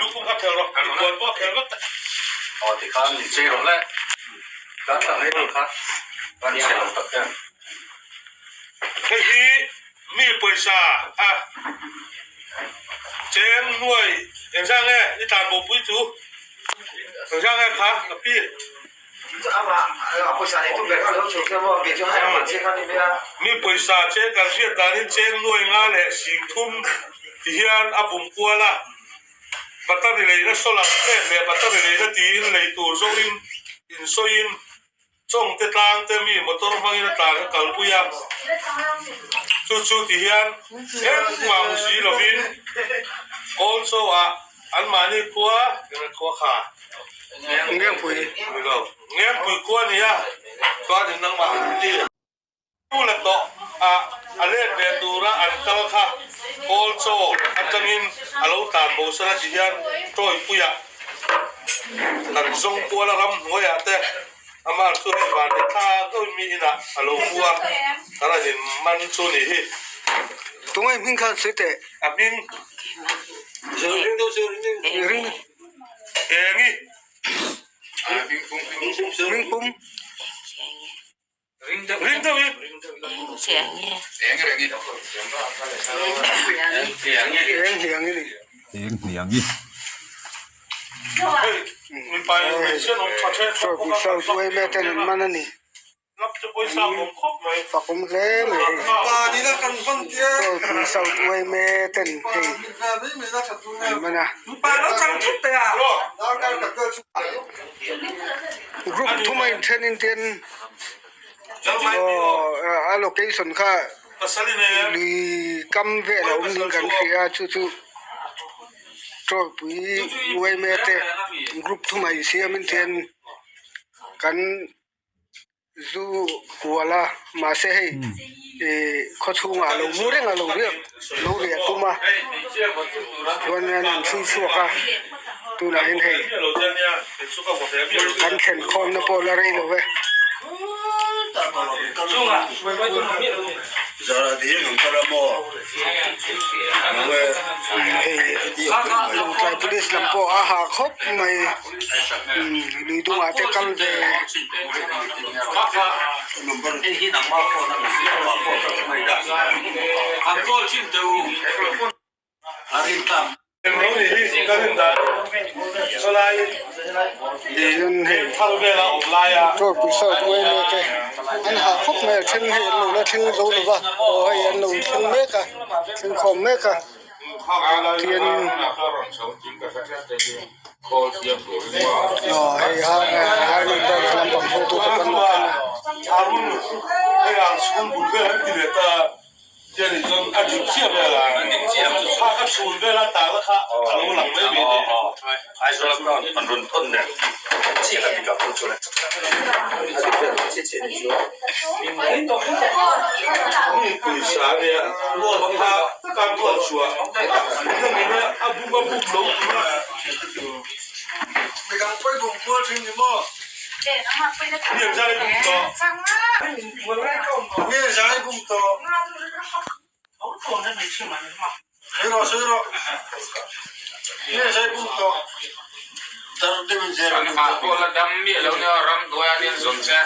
Lukhum kha phelh rawh, i puan pawh a phelh vek ta. Aw tikhan min chei rawh le, kan tla mai ang kha, kan chhe lo tak em. Hei hi mi pawisa a cheng nuai engzah nge i tlan bo pui chu engzah nge kha ka pi. Mi pawisa cheng kan hriat danin cheng nuai nga leh sing thum ti hian a bum kual a, battery leina solar plate leh battery leina tiin lei tur zawhin insawiin Chawngte tlangte mi motor hmangin a tlan a kalpui a, chu chu ti hian engmah hmu si lovin kawl chaw ah anmahni khua eng khua kha? Ngengpui. Ni lo, Ngengpui khua a ni a, chuan in nangmah an ti. Tu la tawh ah a let ve tura an kal kha kawl chaw atangin a lo tlan bo san a ti hian Tawipuia kan zawng kuala ramhnuaiah te amah chu hei van ni thla deuhin mi inah a lo mu a, kan han in man chu ni hi. Tunge hming khan sawi teh? A hming. Ring. Engi. Hming pum. Ring deuh i. Eng hniang i ni. Eng hniang i. Chaw sau tuai mek ten an man a ni. Fakawm hle mai hei. Chaw sau tuai mek ten hei an man a. Group thuma inthen in ten aw a location kha lui kam vel a awm niin kan hria a chu chu tawlpui uaime te group thuma insiam in ten kan zu kual a mahse hei ih khaw chhungah a lo mu reng a lo riak lo riah tum a chuan an in chhui chhuak a tunah hian hei kan thlen khawmna pawh la rei lo e. Hei Lawngtlai police lam pawh a ha khawp mai lui dungah te kal ve. Tawlpui South yma te an hah khawp mai a then hei an lo la thleng zo lo va aw hei an lo thleng mek a thleng khawm mek a tianin aw hei Harman Branch lampang hotute kan lo thleng a. Tiani chuan a dik chiah vel a, kha ka chhun vel a tala kha a lo lang mai mai ni. Aizawl account an rawn thawn nen chiah a dik a phun chuan. Mi pawisa a nia, kha kan thawn chhuah nangin a bum a bum lo tur a. Midang pawi bum kual thin ni maw? Mi ang zai bum tawh. Mi ang zai bum tawh. Sawi rawh sawi rawh. Mi ang zai bum tawh. An hah pawh la dam miah lo nia ramhnuai ah hian zawn che.